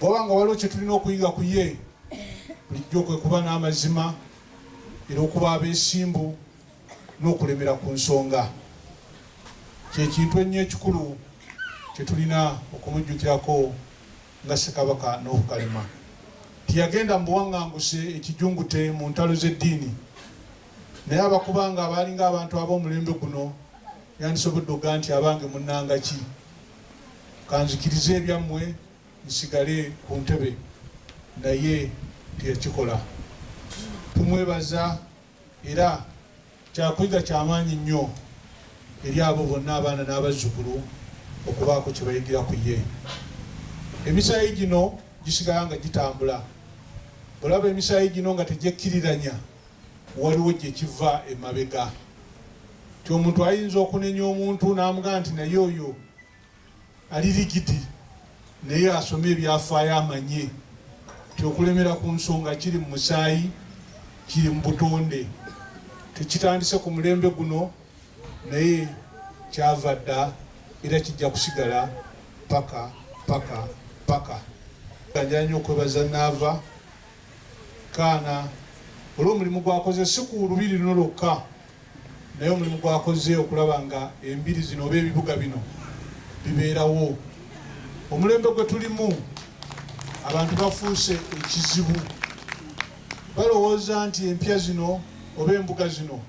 Bw'oba nga waliwo kye tulina okuyiga ku ye, bulijjo kwe kuba n'amazima era okuba abeesimbu n'okulemera ku nsonga. Kye kintu ennyo ekikulu kye tulina okumujjukirako nga Ssekabaka Nuhu Kalema. Teyagenda mu buwaŋŋanguse ekijungute mu ntalo z'eddiini, naye abakuba nga abaalinga abantu ab'omulembe guno yandisobodde okugaa nti abange munnanga ki, kanzikirize ebyammwe nsigale ku ntebe, naye teyakikola. Tumwebaza era kyakuyiga kyamaanyi nnyo eri abo bonna abaana n'abazzukulu okubaako kye bayigira ku ye. Emisaayi gino gisigala nga gitambula. Olaba emisaayi gino nga tegyekkiriranya, waliwo gye kiva emabega. Nti omuntu ayinza okunenya omuntu n'amugamba nti naye oyo ali rigidi, naye asome ebyafaayo amanye nti okulemera ku nsonga kiri mu musaayi, kiri mu butonde. Tekitandise ku mulembe guno, naye kyava dda era kijja kusigala paka paka paka. Njagala nnyo okwebaza Naava Kaana olw'omulimu gw'akoze si ku lubiri luno lwokka, naye omulimu gw'akoze okulaba nga embiri zino oba ebibuga bino bibeerawo. Omulembe gwe tulimu abantu bafuuse ekizibu, balowooza nti empya zino oba embuga zino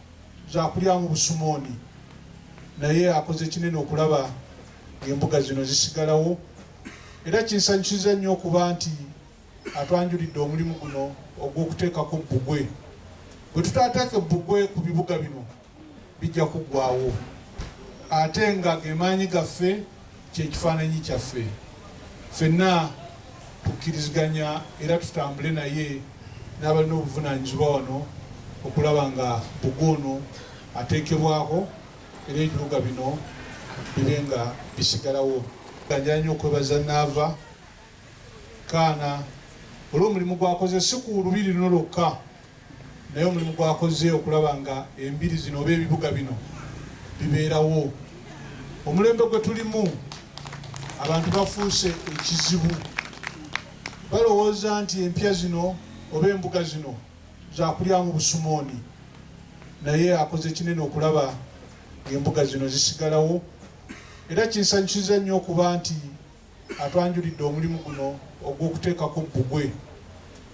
zakulyamu busumooni, naye akoze kinene okulaba ng'embuga zino zisigalawo. Era kinsanyusiza nnyo okuba nti atwanjulidde omulimu guno ogw'okuteekako bbugwe. Bwe tutaateeke bbugwe ku bibuga bino bijja kuggwawo, ate nga ge maanyi gaffe, ky'ekifaananyi kyaffe. Ffenna tukkiriziganya era tutambule naye n'abalina obuvunaanyizibwa wano okulaba nga bbugwe ono ateekebwako era ebibuga bino bibe nga bisigalawo. Njagala nnyo okwebaza Naava Kaana olw'omulimu gw'akoze si ku lubiri luno lwokka, naye omulimu gw'akoze okulaba nga embiri zino oba ebibuga bino bibeerawo. Omulembe gwe tulimu abantu bafuuse ekizibu, balowooza nti empya zino oba embuga zino zakulyamu busumooni, naye akoze kinene okulaba ng'embuga zino zisigalawo. Era kinsanyusiza nnyo okuba nti atwanjulidde omulimu guno ogw'okuteekako bbugwe.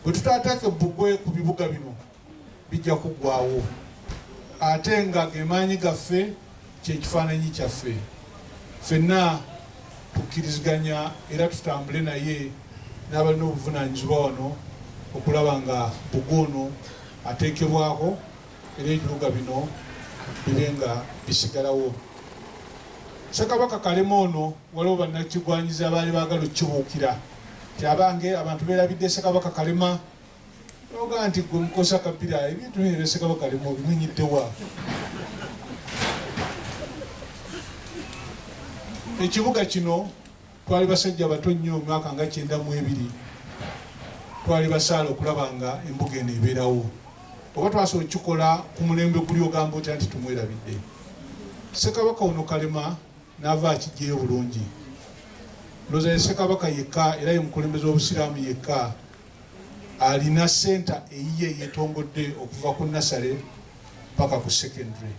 Bwe tutaateeke bbugwe ku bibuga bino bijja kuggwawo, ate nga ge maanyi gaffe, ky'ekifaananyi kyaffe. Ffenna tukkiriziganya era tutambule naye n'abalina obuvunaanyizibwa wano okulaba nga bbugwe ono ateekebwako era ebibuga bino bibe nga bisigalawo. Ssekabaka Kalema ono waliwo bannakigwanyizi abaali baagala okukibuukira nti abange abantu beerabidde Ssekabaka Kalema, nogaa nti gwe mukosa kapira ebintu bino ebya Ssekabaka Kalema obimenyeddewa? Ekibuga kino twali basajja bato nnyo, myaka nga 92, twali basaala okulaba nga embuga eno ebeerawo. Oba twasobola okukikola ku mulembe guli, ogamba otya nti tumwerabidde? Ssekabaka ono Kalema n'ava akijjeyo bulungi. Ndowooza ye Ssekabaka yekka era ye mukulembeze w'Obusiraamu yekka alina senta eyiye yetongodde okuva ku nasale paka ku secondary.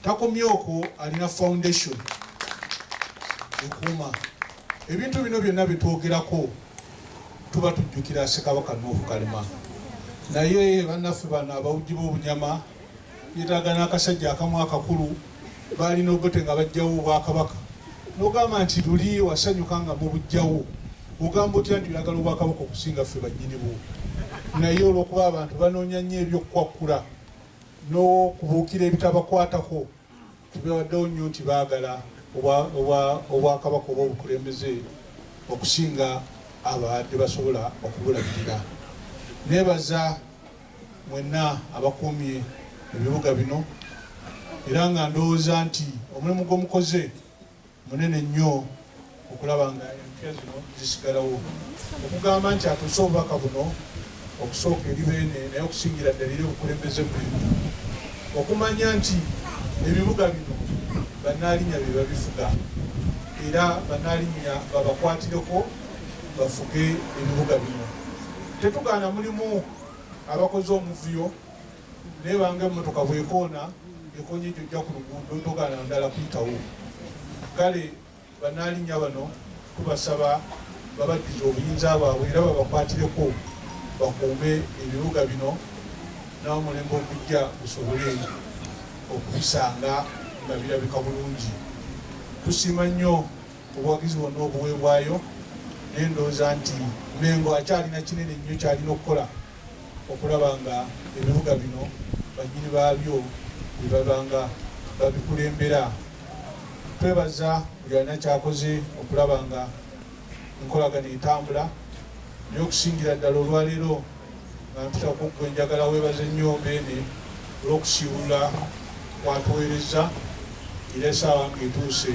Takomye okwo, alina foundation ekuuma ebintu bino byonna byetwogerako. Tuba tujjukira Ssekabaka Nuuhu Kalema, naye bannaffe bano abawujji b'obunyama yeetaaga n'akasajja akamu akakulu baalina Obote nga bajjawo obwakabaka, n'ogamba nti luli wasanyuka nga mubujjawo, ogamba otya nti oyagala obwakabaka okusinga ffe bannyini bwo? Naye olw'okuba abantu banoonya nnyo eby'okukwakkula n'okubuukira ebitabakwatako, tebewaddewo nnyo nti baagala obwakabaka oba obukulembeze okusinga abadde basobola okubulabirira. Neebaza mwenna abakuumye ebibuga bino, era nga ndowooza nti omulimu gw'omukoze munene nnyo okulaba nga empya zino zisigalawo. Okugamba nti atuuse obubaka buno okusooka eri Beene, naye okusingira ddala eri obukulembeze Mmengo, okumanya nti ebibuga bino Bannaalinnya be babifuga era Bannaalinnya babakwatireko. bafuge ebibuga bino. Tetugaana mulimu abakoze omuvuyo, naye banga emmotoka bwekoona ekonye egyo ojja ku luguudo, togaana ndala kuyitawo. Kale Bannaalinnya bano tubasaba babaddize obuyinza bwabwe era babakwatireko bakuume ebibuga bino n'omulembe ogujja gusobole okubisanga nga birabika bulungi. Tusiima nnyo obuwagizi bwonna obuweebwayo naye ndowooza nti Mmengo akyalina kinene nnyo ky'alina okukola okulaba nga ebibuga bino bannyini baabyo be baba nga babikulembera. Twebaza buli alina kyakoze okulaba nga enkolagana etambula, naye okusingira ddala olwaleero nga mpita ku ggwe njagala weebaze nnyo Beene olw'okusiibulula kw'atuweerezza era essaawa ng'etuuse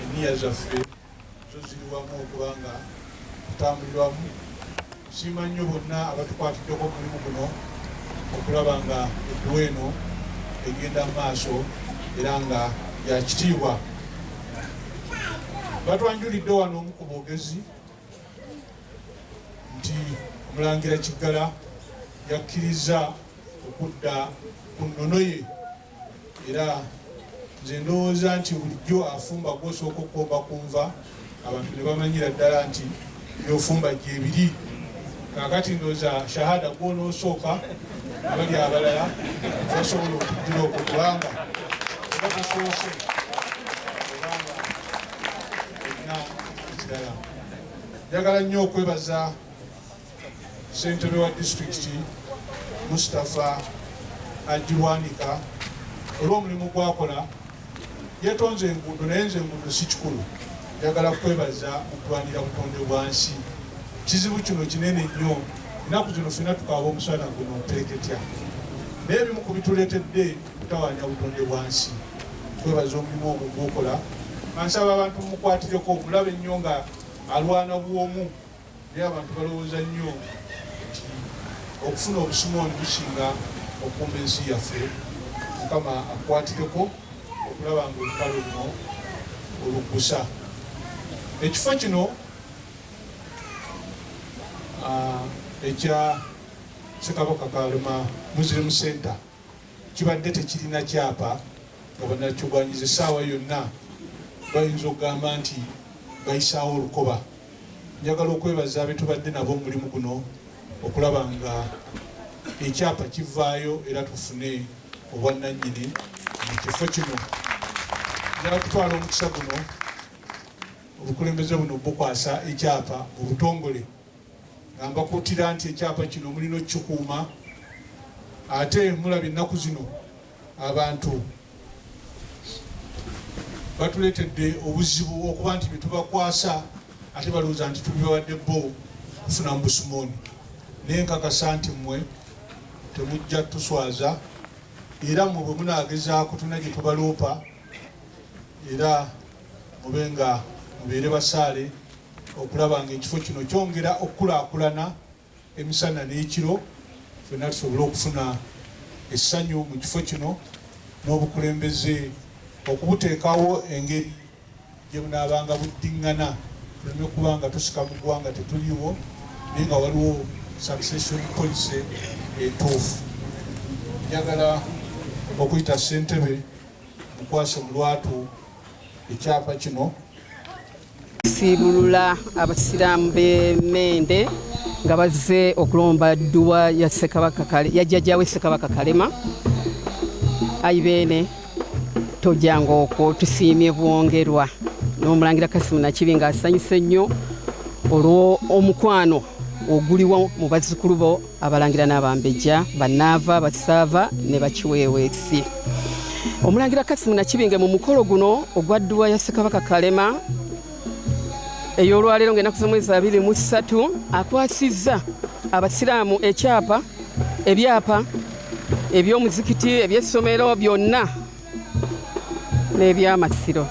enniya zaffe zo ziri wamu okuba nga tutambulira wamu. Nsiima nnyo bonna abatukwatiddeko omulimu guno okulaba nga edduwa eno egenda mu maaso era nga ya kitiibwa. Batwanjulidde wano omu ku boogezi nti Omulangira Kiggala yakkirizza okudda ku nnono ye. Era nze ndowooza nti bulijjo afumba gw'osooka okukomba ku nva, abantu ne bamanyira ddala nti by'ofumba gyebiri. Kaakati ndowooza Shahada gw'onoosooka, abali abalala basobola okujjira okwo, kubanga oba tosoose obanga olina ekirala. Njagala nnyo okwebaza Ssentebe wa disitulikiti Mustapha Hajji Bwanika olw'omulimu gwakola. Yetonze enguudo naye nze enguudo si kikulu, njagala kwebaza okulwanira butonde bwa nsi. Kizibu kino kinene nnyo, ennaku zino ffenna tukaaba omusana guno ppereketya, naye ebimu ku bituleetedde kutawaanya butonde bwa nsi. Kwebaza omulimu ogwo gwokola, nga nsaba abantu mumukwatireko, mulabe nnyo nga alwana bwomu. Naye abantu balowooza nnyo nti okufuna obusumooni businga okukuuma ensi yaffe. Mukama akukwatireko okulaba nga olutalo luno oluggusa. Ekifo kino ekya Ssekabaka Kalema Muslim Center kibadde tekirina kyapa nga bannakigwanyizi essaawa yonna bayinza okugamba nti bayisaawo olukoba. Njagala okwebaza betubadde nabo omulimu guno okulaba nga ekyapa kivaayo era tufune obwannannyini mu kifo kino. Njagala kutwala omukisa guno obukulembeze buno bukwasa ekyapa mu butongole nga mbakuutira nti ekyapa kino mulina okukikuuma, ate mulaba ennaku zino abantu batuleetedde obuzibu okuba nti byetubakwasa ate balowooza nti tubibawadde bo kufuna mu busumooni, naye nkakasa nti mmwe temujja tuswaza era mmwe bwe munaagezaako tulina gye tubaloopa era mube nga mubeere basaale okulaba nga ekifo kino kyongera okukulaakulana emisana n'ekiro, ffenna tusobole okufuna essanyu mu kifo kino n'obukulembeze okubuteekawo engeri gye bunaabanga buddiŋŋana, tuleme kuba nga tusika mu ggwanga tetuliiwo naye nga waliwo succession policy entuufu. Njagala okuyita ssentebe mukwase mu lwatu ekyapa kino. Siibulula abasiraamu b'e Mende nga bazze okulomba dduwa ya Ssekabaka Kale, ya jjajjaawe Ssekabaka Kalema. Ayi Beene, tojjanga okwo, tusiimye bwongerwa n'Omulangira Kasimu Nakibi ng'asanyuse nnyo olw'omukwano oguliwo mu bazzukulu bo Abalangira n'Abambejja, Bannaava, Basaava ne Bakiweeweesi. Omulangira Kasimu Nakibinge mu mukolo guno ogwa dduwa ya Ssekabaka Kalema ey'olwaleero ng'ennaku z'omwezi 23 akwasizza Abasiraamu ekyapa, ebyapa eby'omuzikiti, eby'essomero byonna n'ebyamasiro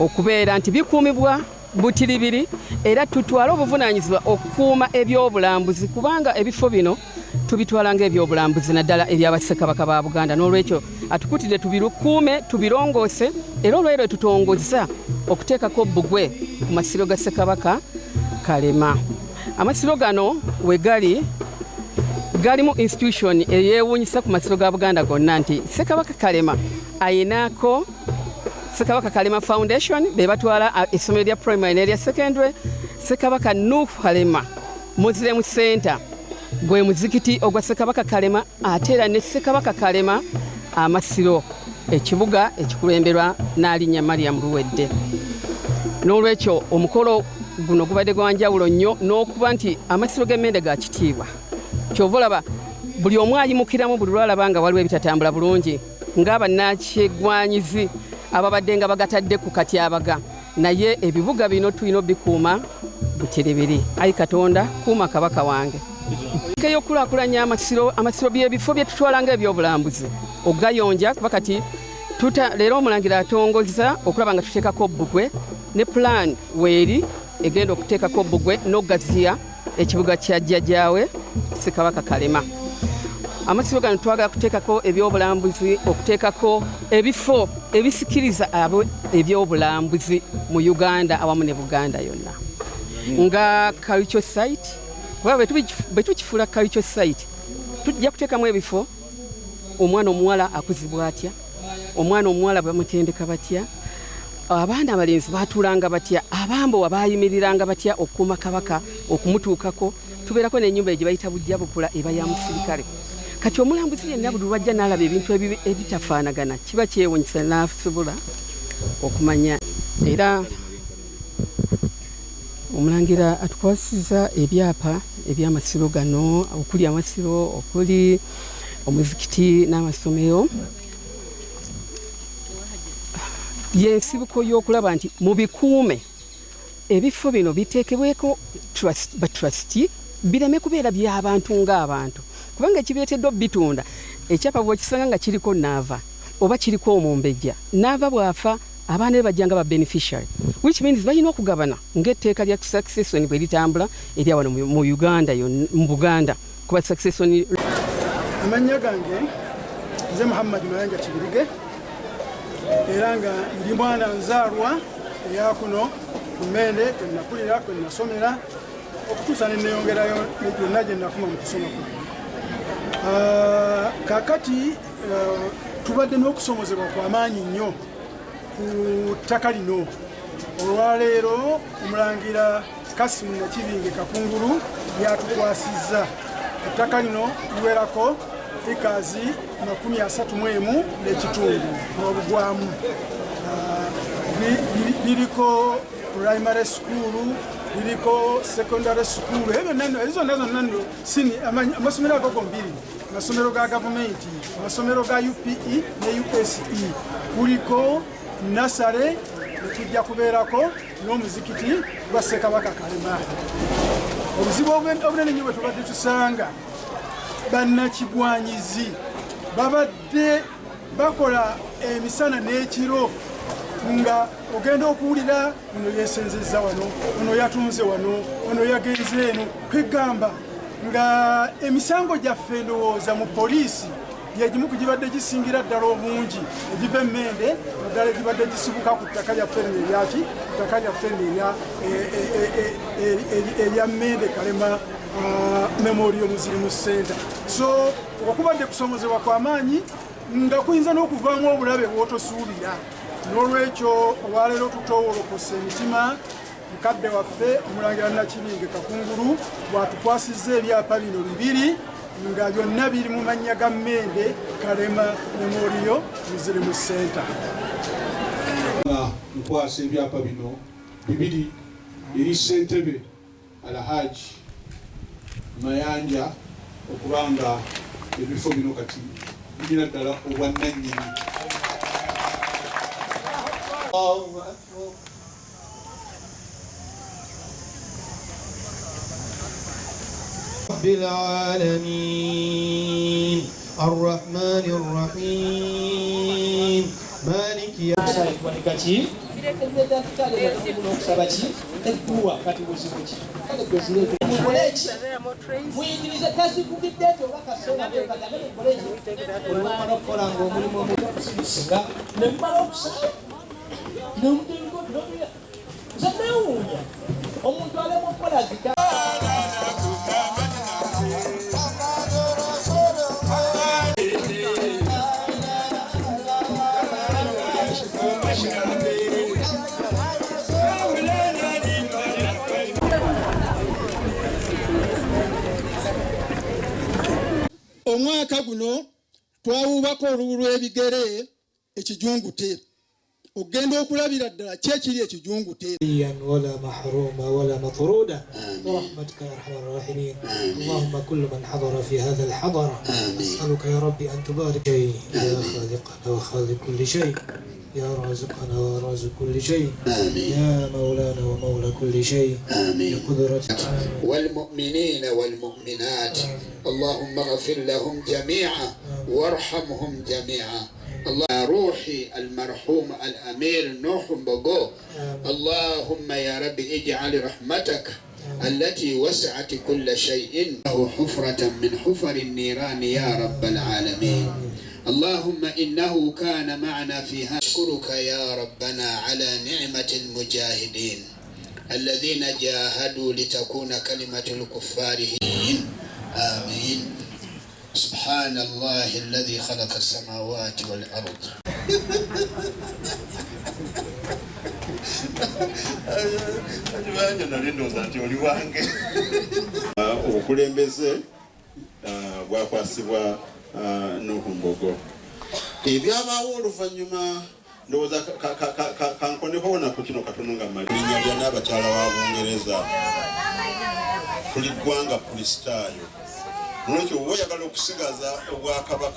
okubeera nti bikuumibwa butiribiri era tutwale obuvunaanyizibwa okukuuma ebyobulambuzi kubanga ebifo bino tubitwala ng'ebyobulambuzi naddala ebyabassekabaka ba Buganda. N'olwekyo atukutidde tubikuume, tubirongoose era olwaleero tutongozza okuteekako bbugwe ku masiro ga Ssekabaka Kalema. Amasiro gano we gali galimu institution eyeewuunyisa ku masiro ga Buganda gonna nti Ssekabaka Kalema ayinako Ssekabaka Kalema Foundation, be batwala essomero lya primary n'erya secondary. Ssekabaka Nuh Kalema Muslim Center gwe muzikiti ogwa Ssekabaka Kalema, ate era ne Ssekabaka Kalema amasiro ekibuga ekikulemberwa n'alinnya Mariam Luwedde. N'olwekyo omukolo guno gubadde gwa njawulo nnyo n'okuba nti amasiro g'emmende ga kitiibwa, kyova olaba buli omu ayimukiramu buli lwalaba nga waliwo ebitatambula bulungi, ng'abannakyegwanyizi ababadde nga bagatadde ku katyabaga. Naye ebibuga bino tulina obikuuma buterebere. Ayi Katonda, kuuma kabaka wange. Ey'okulaakulanya amasiro, amasiro byebifo bye tutwala ng'ebyobulambuzi okugayonja, kuba kati leero omulangira atongoza okulaba nga tuteekako bbugwe, ne plan weeri egenda okuteekako bbugwe n'okugaziya ekibuga kya jjajjaawe Ssekabaka Kalema. Amasiro gano twagala kuteekako ebyobulambuzi, okuteekako ebifo ebisikiriza abo ebyobulambuzi mu Uganda awamu ne Buganda yonna nga culture site, kuba bwe tukifuula culture site tujja kuteekamu ebifo omwana omuwala akuzibwa atya, omwana omuwala bamutendeka batya, abaana abalenzi batuulanga batya, abambowa bayimiriranga batya okukuuma kabaka okumutuukako. Tubeerako n'ennyumba gye bayita bujja bukula, eba ya musirikale. Kati omulambuzi yenna buli lwajja n'alaba ebintu ebitafaanagana kiba kyewunyisa n'asobola okumanya. Era omulangira atukwasiza ebyapa eby'amasiro gano, okuli amasiro, okuli omuzikiti n'amasomero. Yensibuko y'okulaba nti mubikuume ebifo bino biteekebweko batrustee, bireme kubeera by'abantu ng'abantu, kubanga ekibeeteddwa bitunda ekyapa bw'okisanga nga kiriko naava oba kiriko omumbejja, naava bw'afa abaana be bajja nga ba beneficiary, which means balina okugabana ng'etteeka lya succession bwe litambula erya wano mu Uganda, mu Buganda, kuba succession. Amannya gange nze Muhammad Mayanja Kibirige, era nga ndi mwana nzaalwa eyakuno ku Mmende, kwe nakulira, kwe nasomera okutuusa ne neeyongerayo yonna gye nakoma mu kusoma kwange. Kaakati tubadde n'okusomozebwa kw'amaanyi nnyo ku ttaka lino. Olwaleero omulangira Kasimu Nakibinge Kakungulu yatukwasizza ettaka lino, liwerako ekazi 31 n'ekitundu n'obugwamu. Liriko primary school, liriko secondary school, ebyo byonna nno, ezo zonna zonna nno sini amasomero ago gombiri amasomero ga gavumenti, amasomero ga UPE ne USE, kuliko nursery, nekujja kubeerako n'omuzikiti gwa Ssekabaka Kalema. Obuzibu obunene nnyo bwe tubadde tusanga, bannakigwanyizi babadde bakola emisana n'ekiro, nga ogenda okuwulira ono yesenzezza wano, ono yatunze wano, ono yagenze eno. Kwegamba nga emisango gyaffe ndowooza mu poliisi yegimu ku gibadde gisingira ddala obungi egiva emmende, naddala egibadde gisibuka ku ttaka lyaffe lino eryaki, ttaka lyaffe lino erya Mmende Kalema Memorial Muslim Center. So okubadde kusomozebwa kw'amaanyi nga kuyinza n'okuvaamu obulabe bw'otosuubira. N'olwekyo olwaleero tutoowolokosa emitima, mukadde waffe omulangira Nakibinge Kakungulu bw'atukwasizza ebyapa bino bibiri nga byonna biri mu mannya ga Mmende Kalema Memorial Muslim Center. Nga nkwasa ebyapa bino bibiri eri ssentebe Alhaji Mayanja, okuba nga ebifo bino kati birina ddala obwannannyini. الله أكبر. رب العالمين، الرحمن الرحيم، مالك يوم Kubanika ki okusaba ki edduwa kati buzibu ki kale gwe mukole ki muyigirize tazikugidde nti oba kaseera bebagambe mukole ki olumala okukola nga omulimu omusinga nemumala okusaba. Nze newuunya omuntu alema okukola. Okukola zita. Omwaka guno twawuubako olubu lw'ebigere ekijungute okugenda okulabira ddala ki ekiri ekijungute. ولا محروما ولا مطرودا برحمتك يا ارحم الراحمين. اللهم كل من حضر في هذا الحضره اسالك يا ربي ان تبارك شيء يا خالقنا وخالق كل شيء، يا رازقنا ورازق كل شيء، يا مولانا ومولى كل شيء، بقدرتك. والمؤمنين والمؤمنات اللهم اغفر لهم جميعا وارحمهم جميعا. الله روحي المرحوم الأمير نوح بقو، اللهم يا رب اجعل رحمتك التي وسعت كل شيء له حفرة من حفر النيران يا رب العالمين. اللهم إنه كان معنا فيها. أشكرك يا ربنا على نعمة المجاهدين الذين جاهدوا لتكون كلمة الكفار هي. آمين. سبحان الله الذي خلق السماوات والأرض. Obukulembeze bwakwasibwa Nuhu Mbogo. Ebyabaawo oluvannyuma ndowooza kankoneko naku kino katono nga mmali. Linnya lya Nnaabakyala wa Bungereza, tuli ggwanga Kristaayo. Nolwekyo oba oyagala okusigaza obwakabaka